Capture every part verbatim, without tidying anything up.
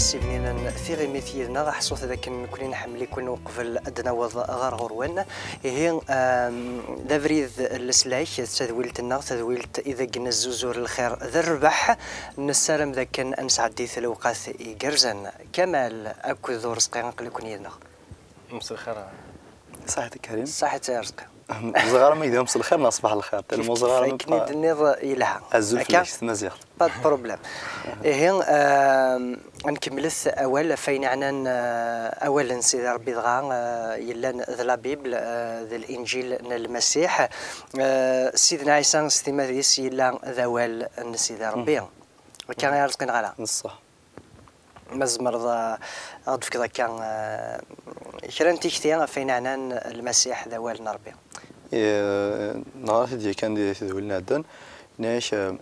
Sibninen tiɣimit yid-neɣ, ḥṣut d akken nekkni nḥemmel-iken uqbel ad d-naweḍ ɣer ɣur-wen. Ihi, ehm, d abrid n leslak, d tadwilt-nneɣ, tadwilt ideg nezzuzur lxir d rrbeḥ. Nessaram d akken ad nesɛeddi lewqat igerrzen. Kamal akked Urezqi, aql-iken yid-neɣ. Mselxir. Ṣaḥit a Karim. Ṣaḥit a Urezqi. Ẓer arma yedhum s lxir neɣ ṣbaḥ lxir. Telmu ẓer arma akken i d-tenniḍ yelha. Azul akka? Fell-ak s tmaziɣt. Pas de problème. Ihi, ehm, nkemmlet awal ɣef wayen yeɛnan, eh, awal n Sidi Ṛebbi dɣa, eh, yellan d la Bible, eh, d Linǧil n Lmasiḥ. Eh, Sidna Ɛisa s timmad-is yella d awal n Sidi Ṛebbi. Akka i Urezqi neɣ ala? D ṣṣeḥ. Ma tzemreḍ, eh, ad ɣ-d-tefkeḍ akka, eh, kra n tikti ɣef wayen yeɛnan Lmasiḥ d awal n Ṛebbi? Eh, neɣra-t-id yakan di tedwilin iɛeddan. Yenna-yak, eh,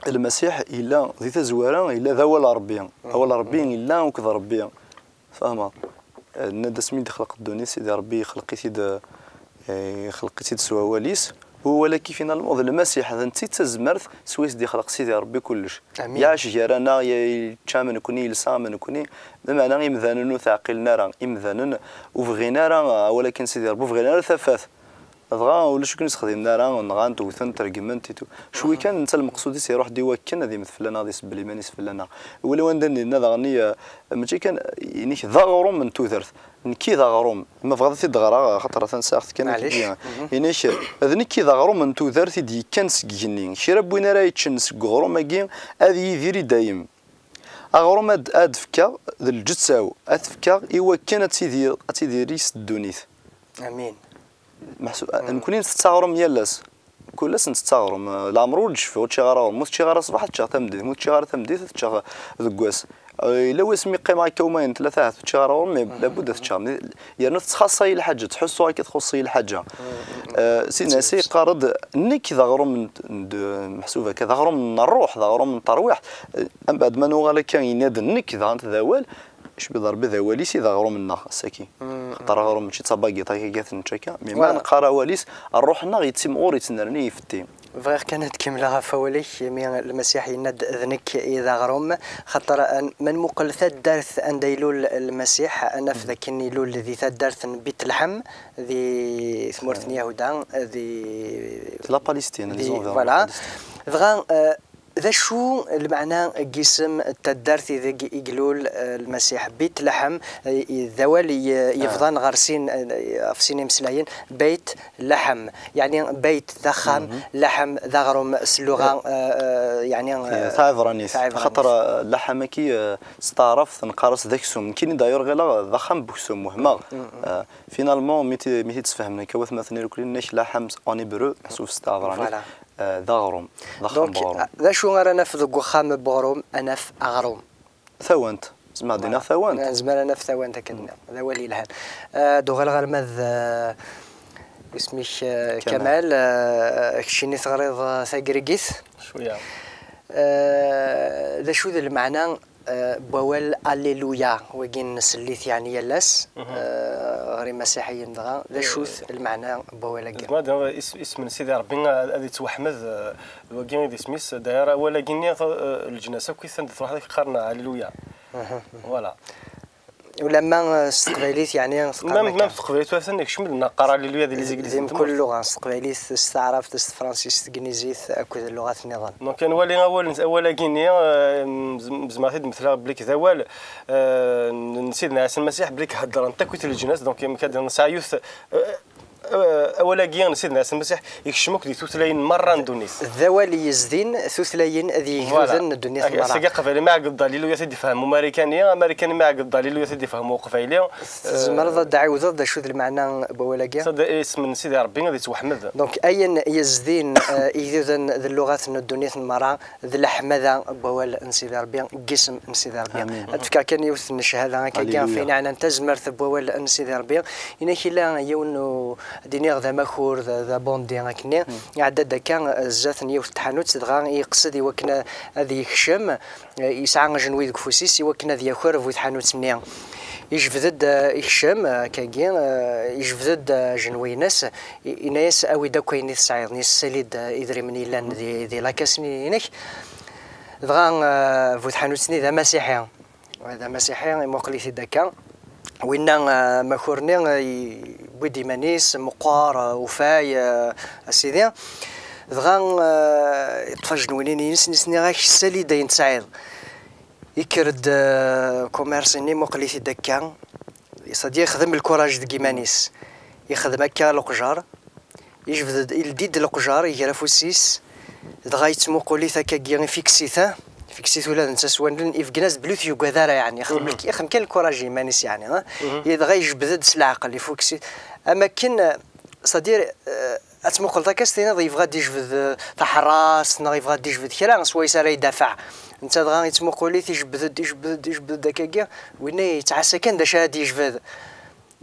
Lmasiḥ yella di tazwara, yella d awal n Ṛebbi. Awal n Ṛebbi yella akked Ṛebbi. Tfehmeḍ? Eh, nenna-d asmi d-ixleq ddunit, Sidi Ṛebbi ixleq-it-id, eh, ixleq-it-id s wawal-is. Wawal-agi, finalement, d Lmasiḥ, d netta i d tazmert swayes d-ixleq Sidi Ṛebbi kullec. Amin. Iɛac gar-aneɣ, ya-, yečča am nekni, yelsa am nekni. Lameɛna imdanen ur t-ɛqilen ara. Imdanen ur bɣin ara awal-agi n Sidi Ṛebbi, ur bɣin ara tafat. Dɣa ulac akken ur s-xdimen ara, nɣan-t, wten-t, regmen-t, et tout. Cwi kan, netta lmeqsud-is iruḥ-d i wakken ad immet fell-aneɣ, ad isebbel iman-is fell-aneɣ. Wala wanda nenna daɣen, eh, mačči kan, inek d aɣrum n tudert. Nekk i d aɣrum. Ma bɣiɣ ad t-id-ɣreɣ, axaṭer atan sɛiɣ-t kan. Maɛlic. Akka. Inek, d nekk i d aɣrum n tudert i d-yekkan seg igenni. Kra n win ara yeččen seg uɣrum-agi, ad yidir i dayem. Aɣrum ad, ad fkeɣ d lǧetta-w, ad t-fkeɣ i wakken ad tidir, ad tidir yis ddunit. Amin. Meḥsub, nekkni ntett aɣrum yal ass. Kul ass ntett aɣrum. Leɛmer ur d-cfiɣ, ur ččiɣ ara aɣrum. Ur t-ččiɣ ara ṣṣbeḥ, ad t-ččeɣ tameddit. Ur t-ččiɣ ara tameddit, ad t-ččeɣ deg wass. Eh, yella wasmi qqimeɣ akka umayen tlata ahat ur ččiɣ ara aɣrum, mais labud ad t-ččeɣ. Mais yerna tettxaṣṣa-yi lḥaǧa, ttḥussuɣ akka txuṣṣ-iyi lḥaǧa. Eh, Sidna Ɛisa yeqqar-d, nekk d aɣrum n, n, d, meḥsub akka, d aɣrum n ṛṛuḥ, d aɣrum n terwiḥt. Eh, mbeɛd ma nuɣal akka, yenna-d, nekk daɣen d awal, Cbi d Ṛebbi d awal-is i d aɣrum-nneɣ ass-agi. Xaṭer aɣrum mačči d tabagiṭ akka i t-nečč akka, mais ma neqqar awal-is, ṛṛuḥ-nneɣ yettimɣur, yettnerni, ifetti. Bɣiɣ kan ad kemmleɣ ɣef wawal-ik, imi Lmasiḥ yenna-d, d nekk i d aɣrum, xaṭer, eh, ma nmuqel taddart anda ilul Lmasiḥ, ad naf d akken ilul di taddart n Bitleḥem, di tmurt n Yahuda, di, di la Palestine, di, disons, vers la, voilà. Palestine. Dɣa, eh, d acu lmeɛna n yisem n taddart ideg i ilul, eh, Lmasiḥ? Bitleḥem, eh, d awal i, eh, yebḍan ɣer sin, eh, ɣef sin imeslayen, Beit Laḥem, yeɛni Beit d axxam, Laḥem d aɣrum s lluɣa, eh, eh, yeɛni, eh, taɛebranit. Taɛebranit. Axaṭer, eh, Laḥem-agi, eh, s taɛrabt neqqar-as d aksum. Nekkini d'ailleurs ɣileɣ d axxam n uksum, wehmeɣ. Eh, finalement, mi t-, mi t-id-sfehmen akka watmaten irukli, nnek Laḥem en hébreu, meḥsub s taɛebranit. Voilà. Eh, d aɣrum, d axxam n uɣrum. Donc, d acu ara naf deg uxxam n uɣrum? Ad naf aɣrum. Tawant. Zemreɣ ad d-iniɣ tawant? Nezmer ad naf tawant akken. D awal yelhan. Eh, ad uɣaleɣ arma d, eh, isem-ik, eh, Kamal. Kamal, eh, keččini teɣriḍ, eh, tagrigit? Cwiya. Eh, d acu d lmeɛna eh, n wawal Alleluya, wagi nsell-it yeɛni yal ass, eh, ɣer imasiḥiyen dɣa, d acu-t lmeɛna n wawal-agi? Zmer ad iniɣ is-, isem n Sidi Ṛebbi ad, ad yettwaḥmed, eh, d wagi i d isem-is, d'ailleurs awal-agi-nni, eh, leǧnas akk i anda truḥeḍ ad k-qqaren Alleluya. Voilà. Ulamma, eh, s teqbaylit, yeɛni teqqar. Même, même s teqbaylit ur ten-nekcem, neqqar Alleluya di les églises. Di mkul lluɣa, s teqbaylit, s taɛrabt, s tefransist, s tegnizit, akked lluɣat nniḍen. Donc, ad nwali awal, awal-agi-nni, eh, m-, m-, zemreɣ ad t-id-metleɣ belli d awal, eh, n, n Sidna Ɛisa Lmasiḥ, belli heddrent akk leǧnas, donc, amek ad nesɛa yiwet, eh, eh, awal-agi n Sidna Ɛisa Lmasiḥ, yekcem akk di tutlayin merra n ddunit. D awal yezdin tutlayin d yigduden n ddunit merra. Ass-agi aqbayli ma iɛeggeḍ Alleluya ad t-id-ifhem Umarikani, Amarikani ma iɛeggeḍ Alleluya ad t-id-ifhem Uqbayli. Tzemreḍ ad d-tɛiwdeḍ d acu d lmeɛna n wawal-agi? Isem n Sidi Ṛebbi ad yettwaḥmed. Donc, ayen yezdin, eh, igduden d lluɣat n ddunit n merra, d leḥmada n wawal n Sidi Ṛebbi, n yisem n Sidi Ṛebbi. Amin. Ad d-fkeɣ kan yiwet n cchada akkagi, ɣef wayen yeɛnan tazmert n wawal n Sidi Ṛebbi. Inak illa yiwen n u-, ad d-iniɣ d amakur, d, d abundi akkenni, iɛedda-d akka, eh, zdat n yiwet n tḥanut, dɣa yeqsed i wakken a-, ad yekcem, eh, yesɛa ajenwi deg ufus-is i wakken ad yaker bu tḥanut-nni. Yejbed-d, eh, ikcem, eh, akkagi, eh, yejbed-d, eh, ajenwi-ines, i-, yenna-yas, "Awi-d akk ayen i tesɛiḍ." Yessali-d, eh, idrimen yellan di, di lakas-nni-inek. Dɣa, eh, bu tḥanut-nni d amasiḥi. D amasiḥi, imuqel-it-id akka. Winna, eh, amakur-nni, eh, yewwi-d iman-is, meqqer, eh, ufay, eh, a sidi. Dɣa, eh, yeṭṭef ajenwi-nni-ines, nniɣ-ak, sali-d ayen tesɛiḍ. Yekker-d, eh, commerce-nni, imuqel-it-id akka. C'est-à-dire, yexdem lkuraj deg iman-is. Yexdem akka leqjar. Yejbed-d, yeldi-d leqjar, iger afus-is, dɣa yettmuqul-it akkagi, ifiksi-t, ah, ifiksi-t ula d netta s wallen, ibeggen-as-d belli ur t-yugad ara, yeɛni, ixdem, ixdem kan lkuraj i yiman-is, yeɛni, ah. Dɣa yejbed-d s leɛqel, ifiksi-t. Am akken, eh, c'est-à-dire, eh, ad tmuqleḍ akka, s tiniḍ yebɣa ad d-yejbed, eh, taḥeṛṛast, neɣ yebɣa ad d-yejbed kra, swayes ara idafeɛ. Netta dɣa yettmuqul-it, ijebbed-d, ijebbed-d, ijebbed-d akkagi, winna yettɛassa kan d acu ara d-yejbed.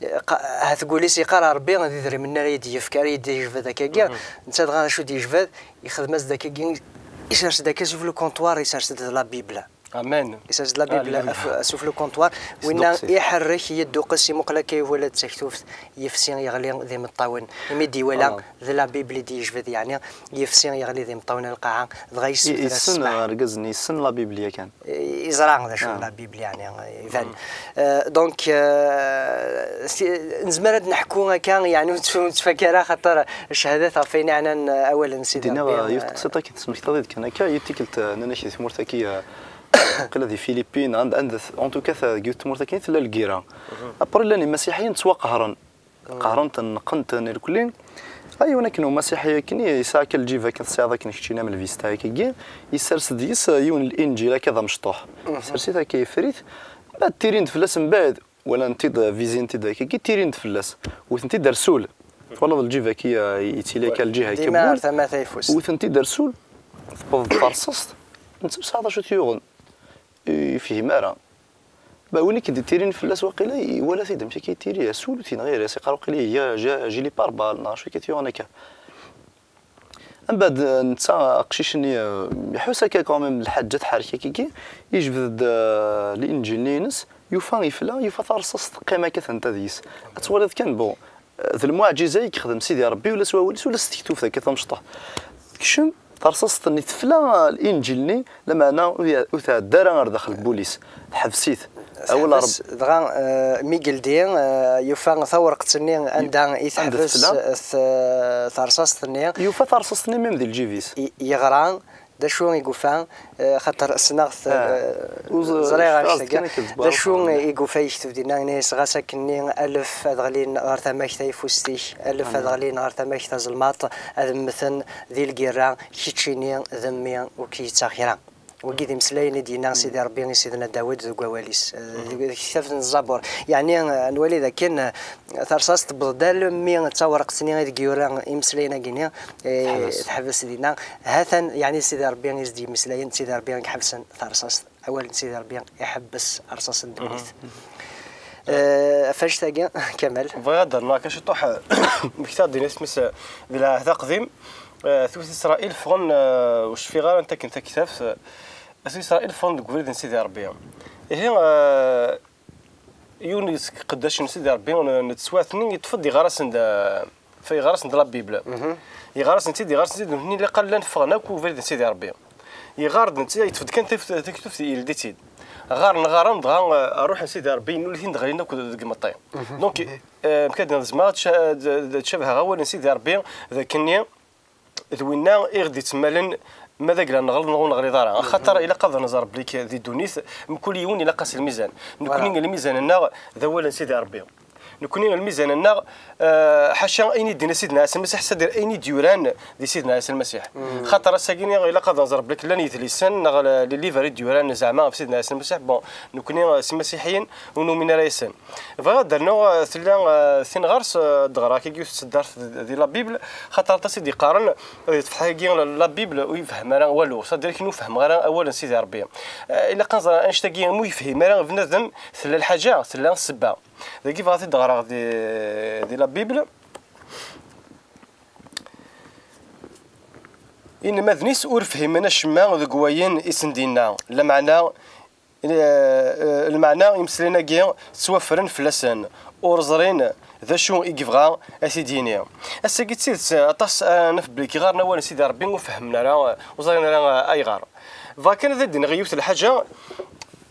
Qa-, ahat deg wul-is yeqqar, Ṛebbi d idrimen ara yi-d-yefk, ara yi-d-yejbed akkagi. Netta dɣa acu d-yejbed? Yexdem-as-d akkagi, isers-d akka suf le comptoir, isers-d d la Bible. Amen. Isers-d la Bible af-, suf le comptoir. Winna iḥerrek, yedduqes, imuqel akka, iwala-d d taktubt, yefsi, yeɣli d imeṭṭawen. Imi d-iwala d la Bible i d-yejbed, yeɛni yefsi, yeɣli d imeṭṭawen a lqaɛa, dɣa yessuter-as ssmaḥ. Yessen, argaz-nni yessen la Bible yakan. Yeẓra d acu d la Bible, yeɛni, iban. Euh, donc, euh, si-, nezmer ad neḥku akka, yeɛni, ur nettf-, ur nettfak ara, xaṭer cchadat ɣef wayen yeɛnan, euh, awal n Sidi Ṛebbi. Yiwet teqsiṭ akken tesmektaḍ-id kan akka, i tikkelt, euh, nnan-ak di tmurt-agi, euh, qila di Philippines, anda, anda, en tout cas, deg yiwet tmurt akken i tella lgirra. Après, llan imasiḥiyen ttwaqehren. Qehren-ten, neqqen-ten irkelli. Ay, yiwen akken umasiḥi akken, yesɛa kan lǧib akken tesɛiḍ akken keččini am lvista akkagi, yessers deg-s yiwen n linǧil akka d amecṭuḥ. Yessers-it akka, yeffer-it. Mbeɛd ttirin-d fell-as mbeɛd, walan-t-id, vizin-t-id akkagi, ttirin-d fell-as. Wten-t-id ar sul. Twalaḍ lǧib akka, yettili akka lǧiha akka n wul. Wten-t-id ar sul. Tewweḍ-d terṣaṣt. Netta ur sɛiɣ d acu t-yuɣen. Ur yefhim ara. Ba, win i k-d-ittirin fell-as waqila, iwala-t-id amek akka yettiri, asul ur t-yenɣi ara, as-iqqar waqila iga ja-, jili parbal, neɣ acu akka t-yuɣen akka. Mbeɛd, eh, netta aqcic-nni, eh, iḥus akka quand même lḥaǧa tḥerrek akkagi, yejbed-d, eh, linǧil-nni-ines, yufa ifla, yufa tarṣaṣt teqqim akka tenta deg-s. Ad twaliḍ kan, bon, eh, d lmuɛǧiza i yexdem Sidi Ṛebbi, ula s wawal-is, ula s tektubt akka tamecṭuḥt. Tekcem, tarṣaṣt-nni tefla, eh, linǧil-nni, lameɛna ur ya-, ur tɛedda ara ɣer daxel n wul-is, teḥbes-it. Awal Ṛebbi. Dɣa, eh, mi yeldi, eh, yufa tawerqet-nni anda i teḥbes, eh, t-, tarṣaṣt-nni. Yufa tarṣaṣt-nni même di lǧib-is. I-, yeɣra d acu i yufa, eh, xaṭer ssneɣ-t, eh, ẓriɣ anect-agi. D acu i yufa yekteb dinna, yenna-yas ɣas akkenni alef ad ɣlin ɣer tama-k tayeffust-ik, alef ad ɣlin ɣer tama-k tazelmaḍt, ad mmten di lgirra, keččini d mmi ur k-yettaɣ kra. Wagi d imeslayen i d-yenna Sidi Ṛebbi i Sidna Dawed deg wawal-is, eh, deg, deg tektabt n Zzabur. Yeɛni, eh, nwali dakken, eh, tarṣaṣt tewweḍ-d almi d tawerqet-nni i deg yura imeslayen-agi-nni, eh, teḥbes dinna. Ha-t-an, yeɛni Sidi Ṛebbi i s-d-yemmeslayen, d Sidi Ṛebbi i iḥebsen tarṣaṣt. Awal n Sidi Ṛebbi iḥebbes rṣaṣ n ddunit. Eh, ɣef annect-agi, Kamal. Bɣiɣ ad d-rnuɣ akka ciṭuḥ, eh, mek taɣ-d-yenna isem-is, eh, di Lɛehd Aqdim, eh, At Isṛayil ffɣen, eh, ur cfiɣ ara anta akken taktabt, eh, At Isṛayil ffɣen deg ubrid n Sidi Ṛebbi. Ihi, eh, yiwen seg iqeddacen n Sidi Ṛebbi n, n teswiɛt-nni yeṭṭef-d, iɣer-asen-d, eh, f-, iɣer-asen-d la Bible. Iɣer-asen-tt-id, iɣer-asen-tt-id, nutni ilaq llan ffɣen akk ubrid n Sidi Ṛebbi. Iɣer-d netta, yeṭṭef-d kan taf-, taktubt, yeldi-tt-id. Ɣaren, ɣaren, dɣa, eh, ṛṛuḥ n Sidi Ṛebbi yennul-iten-id, ɣlin akk deg imeṭṭi. Donc, eh, mkad nezmer ad tca-, ad, ad tcabheɣ awal n Sidi Ṛebbi d akkenni, d winna i ɣ-d-ittemalen ma d agla neɣleḍ neɣ ur neɣliḍ ara. Axaṭer ilaq ad nẓer belli k-, di ddunit, mkul yiwen ilaq-as lmizan. Nekkni lmizan-nneɣ d awal n Sidi Ṛebbi. Nekkni lmizan-nneɣ, eh, ḥaca ayen i d-yenna Sidna Ɛisa Lmasiḥ, c'est-à-dire ayen i d-yuran di Sidna Ɛisa Lmasiḥ. Xaṭer ass-agi ilaq ad nẓer belli llan yedlisen neɣ l-, les livres i d-yuran zeɛma ɣef Sidna Ɛisa Lmasiḥ. Bon, nekkni, eh, s imasiḥiyen ur numin ara yes-sen. Bɣiɣ ad d-rnuɣ, eh, tella, eh, tin ɣer-s, eh, d-ɣreɣ akka yiwet tseddart di, di la Bible, xaṭer aṭas i d-yeqqaren, eh, di tefḥa-agi la, la Bible ur yefhem ara walu, c'est-à-dire akken ur fehmeɣ ara awal n Sidi Ṛebbi. Eh, ilaq ad nẓer annect-agi, ma ur yefhim ara bnadem, tella lḥaǧa, tella ssebba. Dagi bɣiɣ ad t-id-ɣreɣ di, di la Bible. Inelmaden-is ur fhimen acemma deg wayen i sen-d-yenna, lameɛna, eh, eh, lmeɛna imeslayen-agi ttwaffren fell-asen, ur ẓrin d acu i yebɣa ad t-id-yini. Ass-agi d tidet, aṭas ara naf belli k-iɣaren awal n Sidi Ṛebbi ur fehmen ara, ur ẓrin ara ayɣer. Bɣiɣ kan ad d-iniɣ yiwet n lḥaǧa,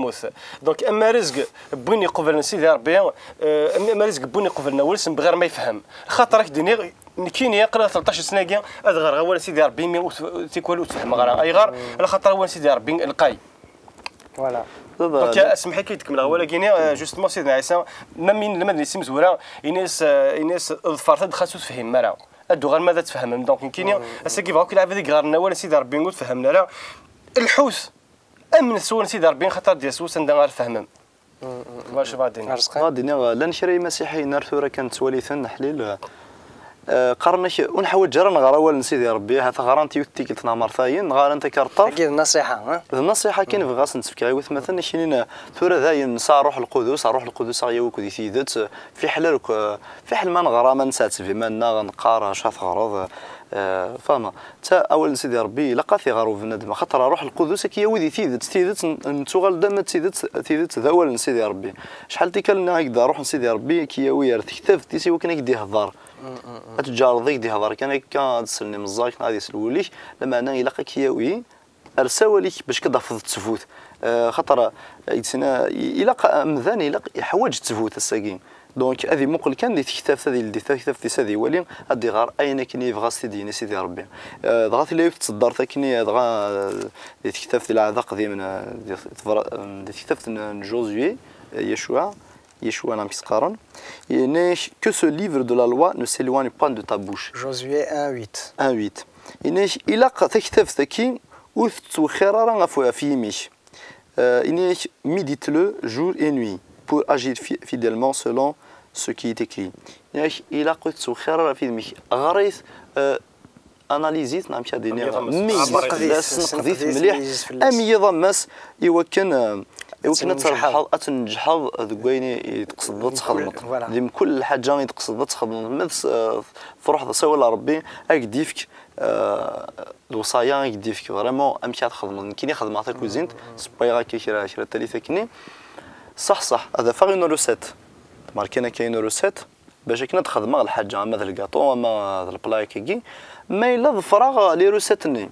yemmut. Donc, amarezg n win iqublen Sidi Ṛebbi, euh, am-, amarezg n win iqublen awal-is, bɣir ma yefhem. Xaṭer ad k-d-iniɣ, nekkini, aql-i tleṭṭac sna-agi, ad ɣreɣ awal n Sidi Ṛebbi, imi ur t-, tikwal ur t-fehmeɣ ara. Ayɣer? Ala xaṭer awal n Sidi Ṛebbi lqay. Voilà. Donc, asmeḥ-ik ad kemmleɣ awal-agi-nni, euh, justement, Sidna Ɛisa, même inelmaden-is imezwura, ini-as, euh, ini-as, ḍfret-d xas ur tefhimem ara. Ad d-uɣalem ad tfehmem. Donc, nekkini, ass-agi bɣa akk lɛibad i yeɣren awal n Sidi Ṛebbi ur t-fehhmen ara. Lḥut, amnet s wawal n Sidi Ṛebbi, xaṭer ad d-yas wass anda ara tfehmem. Voilà, acu bɣa ad d-iniɣ. Arezqi. Bɣa ad d-iniɣ, llan kra imasiḥiyen ar tura kan ttwali-ten, ḥlil, eh, qqaren-ak, ur neḥwaǧ ara ad nɣer awal n Sidi Ṛebbi, ahat ɣran-t yiwet tikkelt neɣ mertayen, neɣ ɣran takarṭaft. Agi d nasiḥa, ha? D nasiḥa kan bɣiɣ ad sen-tt-fkeɣ i watmaten, ad k-inin, eh, tura dayen nesɛa Ṛṛuḥ Lqudus, Ṛṛuḥ Lqudus a ɣ-yawi akked i tidet, fiḥel ar, eh, fiḥel ma neɣra, ma nesɛetteb iman-nneɣ, neqqar acu ara teɣreḍ, eh, fahmeɣ. Ta awal n Sidi Ṛebbi ilaq ad t-iɣer ubnadem, axaṭer Ṛṛuḥ Lqudus ad k-yawi di tidet, tidet n-, nettuɣal-d ama d tidet, tidet d awal n Sidi Ṛebbi. Acḥal tikkal nniɣ-ak-d Ṛṛuḥ n Sidi Ṛebbi ad k-yawi ar tektabt-is i wakken ad k-d-ihḍer. Ad tǧareḍ ad k-d-ihḍer kan akka, ad slen imeẓẓaɣ-ik neɣ ad isel wul-ik, lameɛna ilaq ad k-yawi ar s awal-ik bac ad d-tafeḍ ttbut. Eh, xaṭer, eh, yettna-, ilaq amdan, ilaq, iḥwaǧ ttbut ass-agi. Donc, ad imuqel kan di tektabt, ad ildi taktabt-is, ad iwali, ad d-iɣer ayen akken i yebɣa s t-id-yini Sidi Ṛebbi. Eh, dɣa tella yiwet tseddart akken, dɣa, eh, di tektabt di Lɛehd Aqdim, eh, di tebra-, eh, di tektabt n, n Josué, eh, Yacua, Yacua neɣ amek i s-qqaren, yenna-ak, que ce livre de la loi ne s'éloigne pas de ta bouche. Josué un huit. Un huit. Yenna-ak, ilaq taktabt-agi ur tettwexxir ara ɣef, ɣef yimi-k. Euh, yenna-ak, médite-le jour et nuit pour agir fi-, fidèlement selon ce qui est écrit. Yenna-ak, ilaq ur tettwexxir ara ɣef yimi-k. Ɣer-it, euh, analyse-it, neɣ amek ad d-iniɣ, Sneqdet-it. Meyyez Sneqdet-it, fell-as, meyyez sneqdet fell-as. Mliḥ, am yiḍ am wass, i wakken, euh, i wakken ad tennejḥeḍ. Trebḥeḍ, ad tennejḥeḍ deg wayen i, i tqesdeḍ ad txedmeḍ. Voilà. Di mkul lḥaǧa i tqesdeḍ ad txedmeḍ. Ma tess-, euh, truḥeḍ s awal n Ṛebbi, ad k-d-ifk, euh, lewṣaya, ad k-d-ifk vraiment amek ad txedmeḍ. Nekkini xedmeɣ takuzint, ssewwayeɣ akka kra, kra tallit akkenni. Ṣaḥ, ṣaḥ, ad afeɣ une recette. Mar kan akka une recette, bac akken ad xedmeɣ lḥaǧa, ama d lgaṭu, ama d lepla akkagi. Ma yella ḍefreɣ les recettes-nni.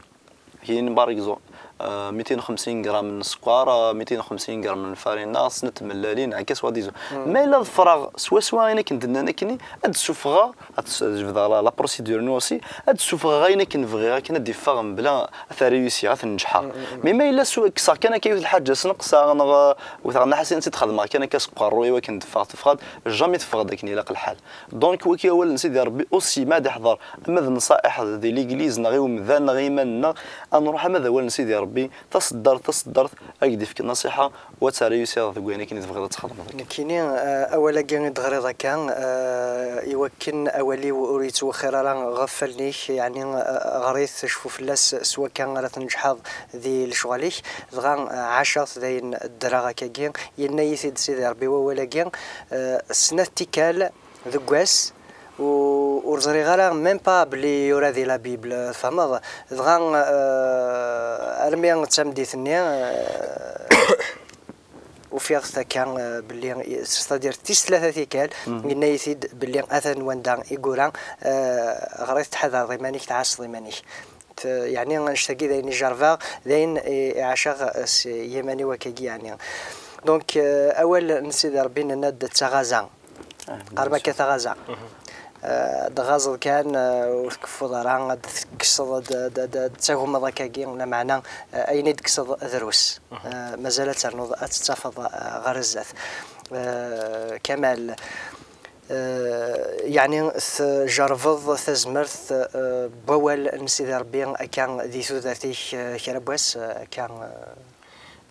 Hin, par exemple, euh, mitin u xemsin gram n sskeṛ, euh, mitin u xemsin gram n lfarina, snat tmellalin, akka soi-disant. Ma yella ḍefreɣ swaswa ayen akken d-nnan akkenni, ad d-ssufɣeɣ, ad s-, jebdeɣ la, la procédure-nni aussi, ad d-ssufɣeɣ ayen akken bɣiɣ, akken ad d-iffeɣ mebla ad t-réussiɣ, ad t-neǧḥeɣ. Mais ma yella su-, kkseɣ kan akka yiwet lḥaǧa, sneqseɣ, neɣ, euh, wteɣ nnaḥasin, ad tt-id-xedmeɣ kan akka s uqerruy, i wakken teffeɣ, teffeɣ-d, jamais teffeɣ-d akken ilaq lḥal. Donc, wagi awal n Sidi Ṛebbi, aussi ma ad iḥḍer, ama d nṣa'iḥ di l'église, neɣ i umdan, neɣ i iman-nneɣ, ad nruḥ ama d awal n Sidi Ṛebbi, taṣeddart, taṣeddart, ad k-d-ifk nṣiḥa, u ad t-réussiḍ deg wayen akken i tebɣiḍ ad txedmeḍ. Nekkini, eh, awal-agi i d-ɣriɣ akka, eh, i wakken awal-iw ur yettwexxir ara ɣef wallen-ik, yeɛni, eh, ɣer-it, cfu fell-as s wakka ara tneǧḥeḍ di lecɣal-ik, dɣa, eh, ɛaceɣ-t dayen ddreɣ akkagi, yenna-yi-t-id Sidi Ṛebbi wawal-agi, eh, snat tikkal, deg wass, u-, ur ẓriɣ ara même pas belli yura di la Bible, tfehmeḍ? Dɣa, euh, armi d tameddit-nni, euh, ufiɣ-t akka, euh, belli, c'est-à-dire tis tlata tikkal, yenna-yi-t-id belli atan wanda i yura, euh, ɣer-it, tḥadreḍ iman-ik, tɛasseḍ iman-ik. T-, yeɛni annect-agi d ayen i jerbeɣ, d ayen i, i ɛaceɣ s yiman-iw akkagi, yeɛni. Donc, euh, awal n Sidi Ṛebbi, nenna-d d taɣaza. Qqaren akka taɣaza. Eh, ad tɣazeḍ kan, eh, ur tkeffuḍ ara, ad tekkseḍ, ad, ad, ad, ad tagmeḍ akkagi, lameɛna, eh, ayen i d-tekkseḍ drus. Eh, mazal ad ternuḍ, ad tettafeḍ, eh, ɣer zdat. Eh, Kamal, eh, yeɛni tjerrbeḍ tazmert, eh, n wawal n Sidi Ṛebbi akka di tudert-ik, eh, kra n wass, eh, akka, eh,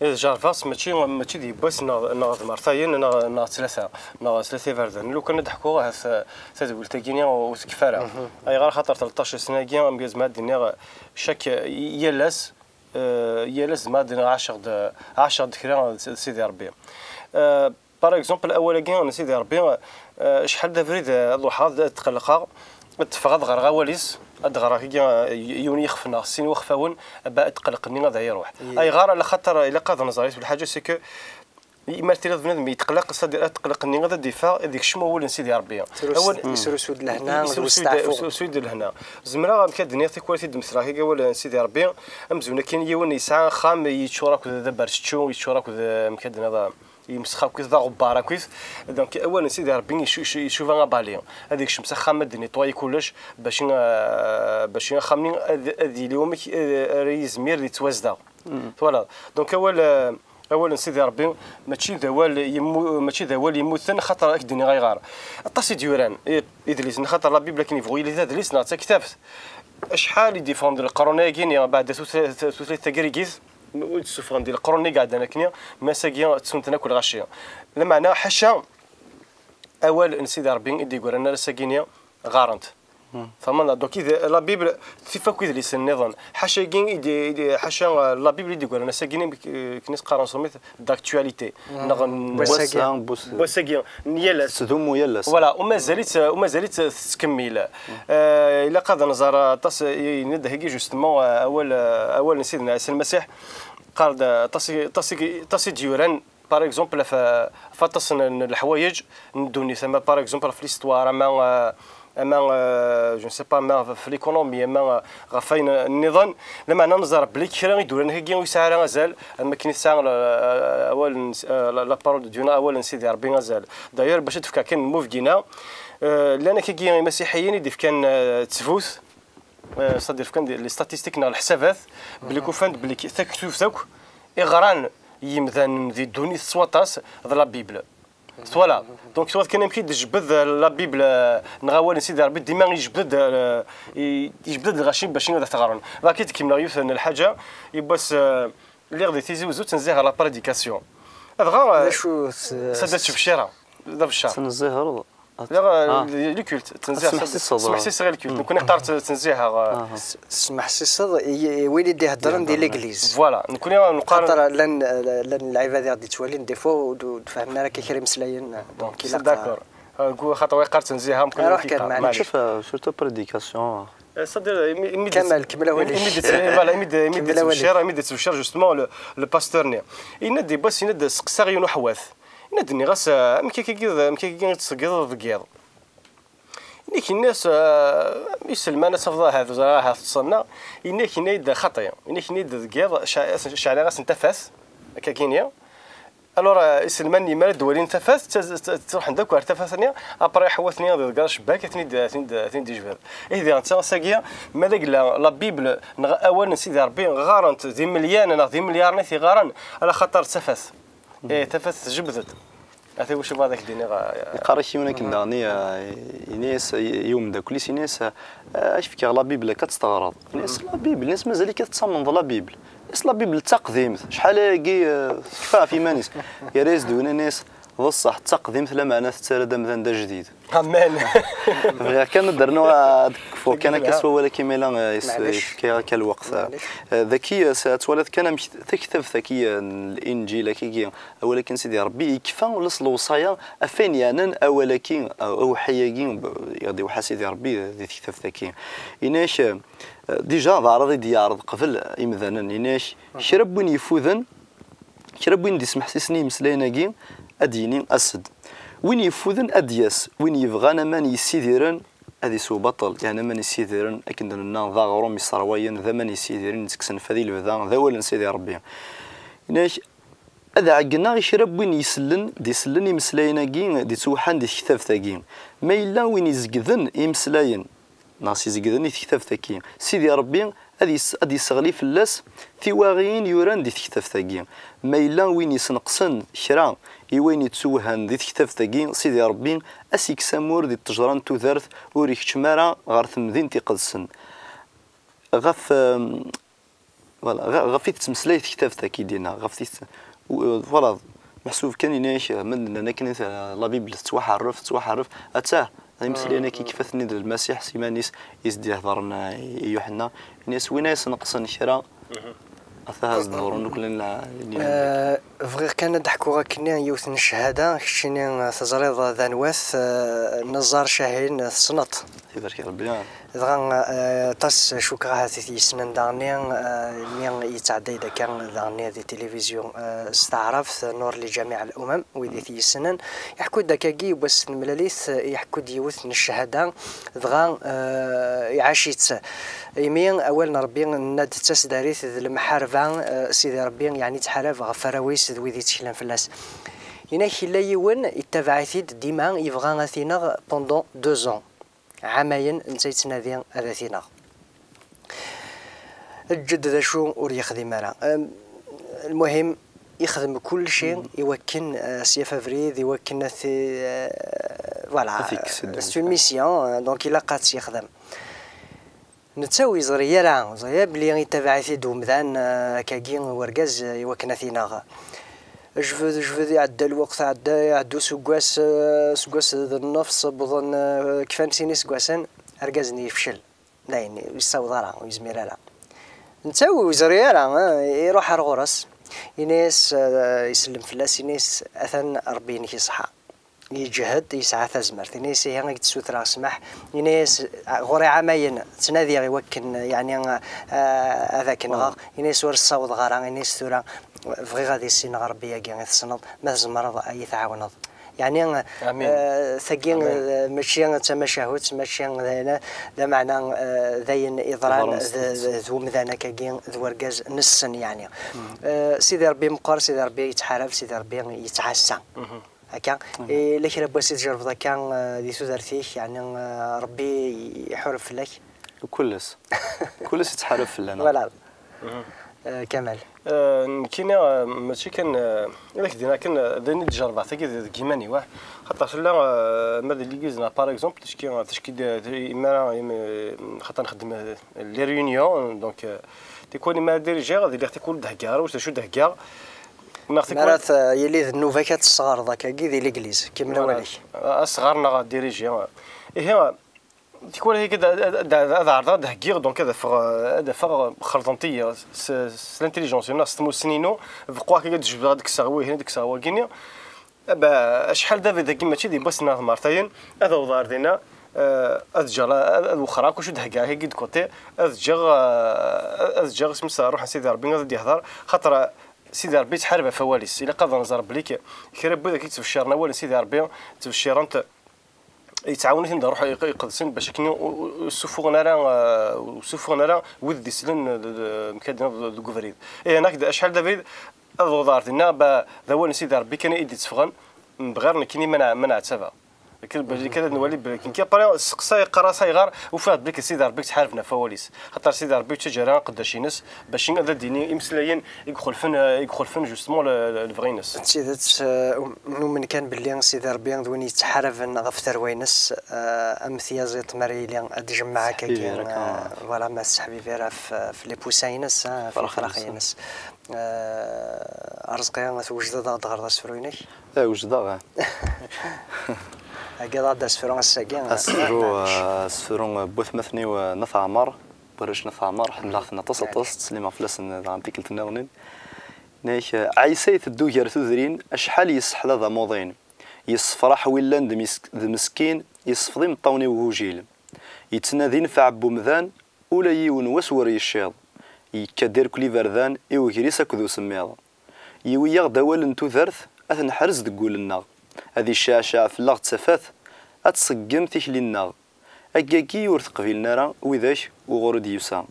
Eh, jerrbeɣ-tt mačči, mačči d yiwwas neɣ, neɣ d mertayen neɣ, neɣ d tlata, neɣ d tlata iberdan. Lukan ad d-ḥkuɣ ahat, eh, tadwilt-agi-nni ur tekfi ara. Ayɣer? Axaṭer tleṭṭac sna-agi, amek zemreɣ ad d-iniɣ, chaque, yal ass, eh, yal ass zemreɣ ad d-iniɣ ɛaceɣ-d, ɛaceɣ-d kra d, d Sidi Ṛebbi. Eh, Par exemple, awal-agi n Sidi Ṛebbi, eh, acḥal d abrid, eh, ad ruḥeɣ, ad, ad tqellqeɣ, ad teffeɣ, ad ɣreɣ awal-is, ad ɣreɣ kiki, eh, yiwen yixef neɣ sin waxfawen, ba ad tqellq-nni ad iruḥ. Ayɣer? Ala xaṭer ilaq ad nẓer yiwet n lḥaǧa, c'est que imar tiliḍ bnadem yetqelleq, c'est-à-dire ad tqellq-nni ad d-iffeɣ, ad ikcem wawal n Sidi Ṛebbi. Terus-, awal yesrusu-d lehna d usteɛfu. Yesrusu-d lehna. Zemreɣ amek ad d-iniɣ tikwal i d-mmesleɣ kiki awal n Sidi Ṛebbi, amzun akken yiwen yesɛa axxam yeččur akked d aberčečču, yeččur akked, eh, amek ad d-iniḍ, yemsex akkit, d aɣebbar akkit. Donc, awal n Sidi Ṛebbi icu-, icu-, icuba abali. Ad ikcem s axxam, ad d-netwayi kullec, bac, eh, bac axxam-nni ad, ad yili wamek, eh, ara yizmir ad yettwazdeɣ. Twalaḍ? Donc, awal, eh, awal n Sidi Ṛebbi mačči d awal yemmu-, mačči d awal yemmuten, xaṭer ad k-d-iniɣ ayɣer. Aṭas i d-yuran, i-, idlisen, xaṭer la Bible akken yebɣu yili d adlis neɣ d taktabt. Acḥal i d-yeffɣen di leqrun-agi-nni, beɛda tutla-, tutlayt tagrigit, ur d-ssufɣen di leqrun i iɛeddan akkenni, mi ass-agi ttun-ten akk lɣaci. Lameɛna, ḥaca awal n Sidi Ṛebbi i d-yeggran ar ass-agi-nni ɣaren-t. Tfehmeḍ? Donc, id-, la Bible tif akk idlisen nniḍen. Ḥaca-agi i d-, i d-, ḥaca, eh, la Bible i d-yeggran ass-agi-nni, eh, akken i s-qqaren s tṛumit, d'actualité. Neɣ n wass-agi. Wass-a, n wass-, wass-agi, n yal ass. Tettdumu yal ass. Voilà, u mazal-itt, u mazal-itt tettkemmil. Eh, ilaq ad nẓer aṭas, eh, yenna-d higi justement, eh, awal, eh, awal n Sidna Ɛisa Lmasiḥ. Qqar-d, eh, aṭas i, aṭas i, aṭas i d-yuran, par exemple, ɣef, ɣef aṭas n, n leḥwayeǧ n ddunit, ama par exemple ɣef l'histoire, ama, eh, ama, eh, je ne sais pas, ama ɣef l'économie, ama, eh, ɣef wayen nniḍen. Lameɛna nẓer belli kra i d-uran higi ur yesɛi ara azal, am akken i tesɛa la, awal n, eh, la, la parole de Dieu, neɣ awal n Sidi Ṛebbi azal. D'ailleurs, bac ad d-fkeɣ kan lmubgina, eh, llan akkagi imasiḥiyen i d-ifkan, eh, ttbut, eh, c'est-à-dire fkan les statistiques neɣ leḥsabat, belli kufan-d belli ki-, taktubt akk i ɣran yimdanen di ddunit s waṭas d la Bible. Twalaḍ? Donc, twalaḍ kan amek i d-tejbed, euh, la Bible, euh, neɣ awal n Sidi Ṛebbi, dima yejbed-d, euh, i-, yejbed-d lɣaci bac ad t-ɣren. Dak i d-kemmleɣ yiwet n lḥaǧa, yiwwas, euh, lliɣ di Tizi Wezzu ttnezziheɣ la prédication. Dɣa, euh, d acu s-, s-, ad d-tebcira, d abeccer. Tnezziheḍ? Lliɣ, euh, ah, le, le culte, ttnezziheɣ. Tesmeḥsiseḍ. Smeḥsiseɣ i le culte. Mm. Nekkni qqar tt-, ttnezziheɣ, euh, ah. S-, tesmeḥsiseḍ i, i win i d-iheddren di l'église. Voilà, nekkni neqqar. Xaṭer llan, llan lɛibad i ɣ-d-ittwalin, des fois, ur d-, ur d-fehmen ara akka kra imeslayen, donc, ilaq. D'accord. Euh, xaṭer wa yeqqar ttnezziheɣ, mkul. Ruḥ kan, maɛlic. Maɛlic. Surtout prédication. Euh, c'est-à-dire, imi, imi d-, Kamal, kemmel awal-ik. Imi d-, voilà, imi d-, imi d-, kemmel awal-ik. Imi d-yettbeccer, justement, le, le pasteur-nni. Yenna-d, yiwwas, yenna-d, seqsaɣ yiwen uḥewwat. Yenna-d, nniɣ-as, euh, amek akka, amek akka i tettṣeyyideḍ deg yiḍ? Yenna-k, yenna-as, euh, iselman ad tafeḍ ahat, ẓriɣ ahat teṭṭseḍ-nneɣ. Yenna-k, yenna-yi-d xaṭi. Yenna-k, yenna-yi-d deg yiḍ, ca-, ceɛleɣ-asen tafat, akka-kini. Alors, euh, iselman, mi ara d-walin tafat, ttaz-, tt-, ttruḥen-d akk ar tafat-nni, après, iḥewwat-nni ad iḍegger acebbak, ad ten-id-, ad ten-id-, ad ten-id-ijbed. Ihi diɣen, netta ass-agi, ma d agla, la Bible, neɣ awal n Sidi Ṛebbi, ɣɣaren-t d imelyan neɣ d imelyaṛen i t-iɣɣaren, ala xaṭer d tafat. Eh, tafat tjebd-d. Ata wacu bɣiɣ ad ak-d-iniɣ, eh, yeqqar-ak yiwen akken daɣen, eh, ini-as, i, i umeddakel-is, ini-as, eh, "Ad k-fkeɣ la Bible, akka ad tt-teɣreḍ." Ini-as, "La Bible?" Ini-as, "Mazal-ik ad tettamneḍ la Bible?" Ini-as, "La Bible d taqdimt, acḥal ayagi, eh, tekfa ɣef yiman-is." Yerra-yas-d win, ini-as, "D ṣṣeḥ, d taqdimt, lameɛna tettarra-d amdan d ajdid." Amen. Bɣiɣ kan ad d-rnuɣ, ad kfuɣ kan akka s wawal-agi, ma yella, eh, is-, maɛlic, yefka akka lweqt. Maɛlic. Eh, daki, eh, s-, ad twaliḍ kan amek taktabt-agi, eh, n Linǧil, akagi, awal-agi n Sidi Ṛebbi, yekfa ula s lewṣaya ɣef wayen yeɛnan awal-agi, eh, awḥi-agi, b-, i ɣ-d-iweḥḥa Sidi Ṛebbi di tektabt-agi. Ini-ak, eh, déjà, d aɛraḍ i d-yeɛreḍ qbel, eh, imdanen. Ini-ak, kra n win yeffuden, Kra n win d-ismeḥsisen i yimeslayen-agi, ad d-yini, "As-d." Win yeffuden ad d-yas, win yebɣan aman yessidiren ad isew baṭel, yeɛni aman yessidiren, akken d-nenna, d aɣrum yesserwayen, d aman yessidiren yettekksen fad i lebda, d awal n Sidi Ṛebbi. Yenna-ak, Ad ɛeggneɣ i kra n win isellen, d-isellen imeslayen-agi d-ittewḥan di tektabt-agi. Ma yella win izegden imeslayen, neɣ s-izegden i tektabt-agi, Sidi Ṛebbi ad yes-, ad d-isseɣli fell-as tiwaɣiyin yuran di tektabt-agi. Ma yella win yesneqsen kra i wayen ittuwhan di tektabt-agi, Sidi Ṛebbi ad s-ikkes amur di ttejra n tudert ur ikeččem ara ɣer temdint iqedsen. Ɣef, em, voilà, ɣ-, ɣef i tettmeslay tektabt-agi dina, ɣef tit-, u-, voilà, meḥsub kan ini-ak, ma d-nnan akken i t-, la Bible tettwaḥerref, tettwaḥerref, attah, d imeslayen-agi kifat-nni d Lmasiḥ s iman-is i s-d-iheḍren, eh, i Yuḥenna, ini-as win ay yesneqsen kra, attah ad s-d-ḍurren uklan la-, nni-, Eh, bɣiɣ kan ad d-ḥkuɣ akkenni yiwet n cchada, keččini, eh, teẓriḍ d anwa-t, eh, Neẓẓar Cahin, eh, tessneḍ-t. Ibarek Rebbi, ah. Dɣa, eh, aṭas cukkeɣ ahat i t-yessnen daɣenni, eh, mi yettɛedday-d akka daɣenni di tilivizyu, eh, s taɛrabt, Nur li Jamiɛ al Umam, wid i t-yessnen. Iḥekku-d akkagi, yiwwas nemlal-it, eh, iḥekku-d yiwet n cchada, dɣa, eh, iɛac-itt. Imi awal n Ṛebbi nenna-d d taseddarit d lemḥarba, eh, Sidi Ṛebbi, yeɛni ttḥarab ɣef warraw-is d wid itteklen fell-as. Inak yella yiwen, ittabaɛ-it-id dima, yebɣa ad t-ineɣ pendant deux ans. Ɛamayen netta yettnadi ad t-ineɣ. Lǧedd d acu ur yexdim ara. Em, lmuhim, yexdem kulci iwakken, eh, s yaf abrid, iwakken ad t-, eh, voilà, Ad t-yekkes ddunit. C'est une mission, eh, donc ilaq ad tt-yexdem. Netta ur yeẓri ara, ur yeẓri ara belli yettabaɛ-it-id umdan, eh, akkagi, urgaz, eh, iwakken ad t-ineɣ. Jbed, jbed, iɛedda lweqt, iɛedda, iɛedda useggas, eh, aseggas d nnefs, wwḍen, eh, kfan sin iseggasen, argaz-nni yefcel. Dayen, ur yessaweḍ ara, ur yezmir ara. Netta ur yeẓri ara, eh, iruḥ ar ɣur-s, ini-as, eh, isellem fell-as, ini-as, atan Ṛebbi-inek iṣeḥḥa. Yeǧhed, yesɛa tazmert. Ini-as, ihi, ad k-d-ssutreɣ ssmaḥ. Ini-as, ɣur-i ɛamayen, ttnadiɣ i wakken, yeɛni, eh, ad ak-nɣeɣ. Ini-as, ur ssawḍeɣ ara. Ini-as, tura, bɣiɣ ad issineɣ Ṛebbi-agi i tessneḍ, ma tzemreḍ ad yi-tɛawneḍ. Yeɛni, Amin. eh, tagi, Amin. eh, mačči d tamacahut, mačči d ayen, d ameɛna, eh, d ayen iḍran Iḍran s d, tidet. d, d umdan akkagi, d urgaz nessen, yeɛni. Eh, Sidi Ṛebbi meqqer, Sidi Ṛebbi yettḥarab, Sidi Ṛebbi yettɛassa. Akka, eh, la kra n wass i tjerbeḍ akka, eh, di tudert-ik, yeɛni, eh, Ṛebbi iḥureb fell-ak? Kulles. Kulles yettḥarab fell-aneɣ. Voilà. Eh, Kamal. Eh, nekkini, eh, mačči kan, eh, ad ak-d-iniɣ kan, eh, d ayen i d-jerbeɣ tagi d-, deg iman-iw, ah. Xaṭer tella, eh, ma d l'église neɣ par exemple, ticki, ticki d, d, imara, im-, xaṭer nxeddem, eh, les réunions, donc, eh, tikwal imara dirijiɣ, ad iliɣ tikwal d-heggaɣ, ara d acu d-heggaɣ. Neɣ tikwal Mara t-, yili d nnuba-k ad tesɣareḍ akkagi di l'église, kemmel Voilà. awal-ik. Asɣar neɣ ad dirijiɣ. Ihi, Tikwal ad, ad, ad, ad ɛerḍeɣ ad heggiɣ, donc ad afeɣ, ad afeɣ xelḍent-iyi s, s l'intelligence, neɣ s tmussni-inu, beqquɣ akka ad jebdeɣ ad kkseɣ wihin, ad kkseɣ wagini. Aba, acḥal David-agi mačči d yiwwas neɣ d martayen, ad awḍeɣ ar dinna, eh, ad ǧǧeɣ, ad, ad wexxreɣ akk acu d-heggaɣ, heggi d côté, ad ǧǧeɣ, eh, ad ǧǧeɣ isem-is ṛuḥ n Sidi Ṛebbi ad d-yehder, xaṭer Sidi Ṛebbi yettḥarab ɣef wawal-is. Ilaq ad nẓer belli k-, kra n wid akka yettbecciren awal n Sidi Ṛebbi, ttbecciren-t, yettɛawen-iten-id Ṛṛuḥ Iq-, Iqedsen bac akken ur, ur, ur ssufuɣen ara, eh, ur ssufuɣen ara wid d-islen d, d, mkadden d, deg ubrid. Ihi, nekk d acḥal d abrid ad awḍeɣ ar dinna, ba, d awal n Sidi Ṛebbi kan i d-itteffɣen, bɣir nekkini ma nɛ-, ma nɛettabeɣ. Akken belli kan ad nwali belli kan, après, seqsa, yeqqar-as ayɣer, ufiɣ-d belli kan Sidi Ṛebbi yettḥarab ɣef wawal-is. Xaṭer Sidi Ṛebbi ur yettaǧǧa ara aqeddac-ines bac ad d-yini imeslayen i ixulfen, eh, i ixulfen justement le, le, lebɣi-ines. D tidet, eh, um-, numen kan belli Sidi Ṛebbi d win yettḥaraben ɣef tarwa-ines, eh, am tyaziḍt mi ara yili ad d-jemmeɛ akkagi, Seḥbibir akka. eh, voilà, ma tesseḥbibir ɣef, ɣef les poussins-ines, eh, ɣef Ifrax-ines. ifrax-ines. Eh, Arezqi, twejdeḍ ad ɣ-d-ɣreḍ asefru-inek? Eh, wejdeɣ, eh. Heggiḍ-aɣ-d asefru ass-agi, eh, Asefru, maɛlic. eh, asefru, eh, n watmaten-iw, eh, n At Ɛmer. Warrac n At Ɛmer, ḥemmleɣ-ten aṭas, aṭas, ttsellimeɣ fell-asen daɣen tikkelt nniḍen. Nek, eh, Ɛisa iteddu gar tudrin, acḥal yesseḥla d amuḍin. Yessefraḥ wi llan d mis-, d meskin, yessefḍ imeṭṭawen i ugujil. Yettnadi nnfeɛ n wemdan, ula yiwen wass ur yecciḍ. Yekka-d irkel iberdan i ugris akked usemmiḍ. Yiwi-yaɣ-d awal n tudert, ad t-neḥrez deg wul-nneɣ. Ad iceɛceɛ fell-aɣ d tafat, ad tṣeggem tikli-nneɣ. Aggagi ur t-qbilen ara widak uɣur i d-yusa.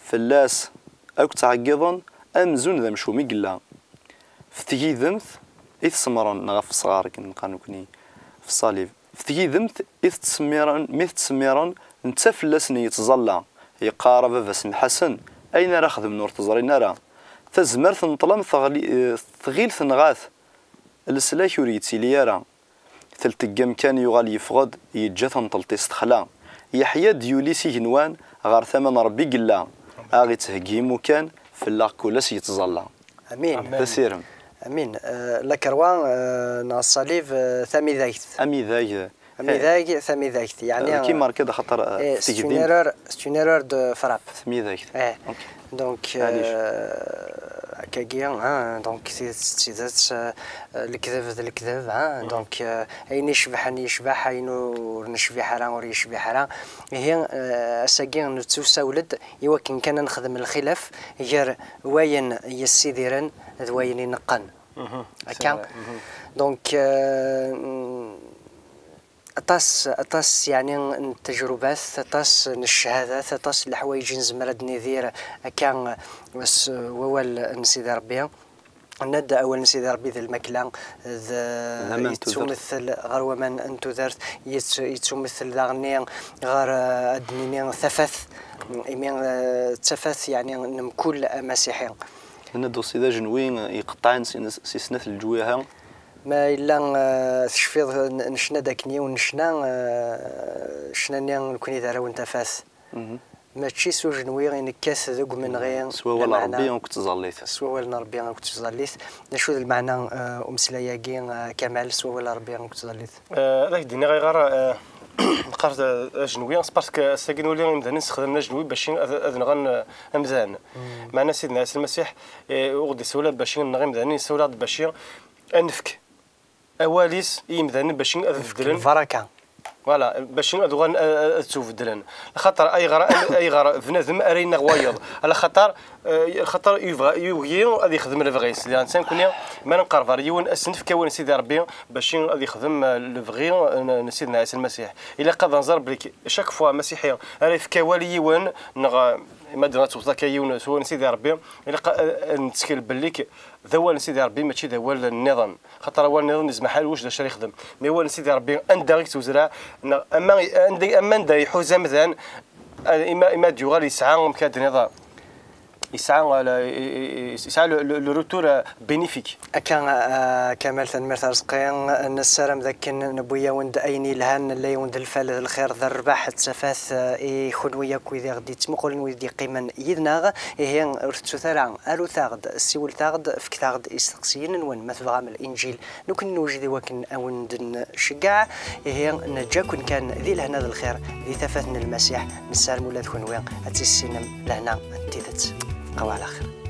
Fell-as akk ttɛeggiḍen, amzun d amcum i yella. F tgidemt i t-semmren, neɣ ɣef usɣar akken neqqar nekni, f ṣṣalib. F tgidemt i t-ttsemmiren, mi t-ttsemmiren, netta fell-asen yettẓalla, yeqqar a baba semḥ-asen, ayen ara xedmen ur t-ẓrin ara. Tazmert n ṭṭlam teɣli, eh, tɣil tenɣa-t, leslak ur yettili ara. Teltegg amkan yuɣal yeffeɣ-d, yeǧǧa tanṭelt-is texla. Yeḥya-d yuli s igenwan, ɣer tama n Ṛebbi i yella. A ɣ-ittheggi imukan, fell-aɣ kul ass yettẓalla. Amin. Amin. D asirem. Amin. Euh, la croix, euh, neɣ ṣṣalib, euh, tamidagt. Amidag. Amidag, tamidagt. Yeɛni, euh, kimark-d axaṭer, euh, eh, c'est une tegdimt. Erreur, c'est une erreur de frappe. Tamidagt. Eh. Ok. Donc, maɛlic, euh, akkagi, hein, donc, tidet d tidet, euh, euh, lekdeb d lekdeb, hein, donc, euh, ayen icebḥen yecbeḥ, ayen ur necbiḥ ara ur yecbiḥ ara. Ihi, euh, ass-agi nettusawel-d i wakken kan ad nexdem lxilaf gar wayen yessidiren d wayen ineqqen. Mhm. Akka. C'est vrai. Mhm. Donc, euh, aṭas, aṭas, yeɛni, n tejrubat, aṭas n cchadat, aṭas n leḥwayeǧ i nezmer ad d-nidir akka s wawal n Sidi Ṛebbi. Nenna-d awal n Sidi Ṛebbi d lmakla, d, d aman n tudert, yettwamtel ɣer waman n tudert, yett-, yettwamtel daɣenni ɣer, eh, ad d-nini tafat, imi, eh, d tafat, yeɛni, n mkul amasiḥi. Nenna-d aussi d ajenwi iqeṭṭɛen si, si snat leǧwiha. Ma yella, eh, tecfiḍ, n-, necna-d akken yiwen n ccna, eh, ccna-nni nekni d arraw n tafat. Mhm. Mačči s ujenwi i nekkat deg umenɣi. S wawal n Ṛebbi akked tẓallit. S wawal n Ṛebbi akked tẓallit. D acu d lmeɛna, eh, umeslay-agi, eh, Kamal, s wawal n Ṛebbi akked tẓallit? Eh, ad ak-d-iniɣ ayɣer, eh, neqqar, eh, ajenwi, c'est parce que ass-agi nuli imdanen ssexdamen ajenwi bac ad, ad nɣen, eh, amdan. Mm. Meɛna Sidna Ɛisa Lmasiḥ, eh, ur ɣ-d-issawel bac nneɣ imdanen, issawel-aɣ-d bac ad nefk awal-is i yimdanen bac ad beddlen. Lbaraka. Voilà, bac ad uɣalen a-, a-, ad ttubedlen. Axaṭer ayɣer, ayɣer bnadem ara ineɣ wayeḍ? Ala xaṭer, eh, xaṭer yebɣa, yugi ad yexdem lebɣi-s. Diɣen, nekkni, ma nqerreb ɣer yiwen, ad s-nefk awal n Sidi Ṛebbi bac ad yexdem, eh, lebɣi n, n Sidna Ɛisa Lmasiḥ. Ilaq ad nẓer belli chaque fois amasiḥi ara yefk awal i yiwen, neɣ, eh, ma d-, ad tewteḍ akka yiwen s wawal n Sidi Ṛebbi, ilaq ad, ad nettkel belli d awal n Sidi Ṛebbi, mačči d awal nniḍen. Xaṭer awal nniḍen yezmer ḥal wujed acu ara yexdem. Mi awal n Sidi Ṛebbi, anda i yettwezreɛ, neɣ ama, anda, ama anda iḥuza amdan, a-, ima, ima d-yuɣal yesɛa, amek ad d-nniḍ, yesɛa, euh, le, i-, i-, i-, yesɛa le, le, le retour, euh, bénéfique. Akka, euh, Kamal, tanemmirt a Rezqi. Nessaram d akken newwi-yawen-d ayen yelhan, nella-yawen-d lfal d lxir d rrbeḥ d tafat, euh, i kunwi akk wid i ɣ-d-yettmuqulen, wid d-yeqqimen yid-neɣ. Ihi, ur tettut ara, arut-aɣ-d, siwlet-aɣ-d, fket-aɣ-d isteqsiyen-nwen ma tebɣam Linǧil. Nekkni newjed i wakken a wen-d-nceggeɛ. Ihi, neǧǧa-ken kan di lehna d lxir, di tafat n Lmasiḥ. Nessarem ula d kenwi ad tissinem lehna n tidet. Bqaw ɛla xir.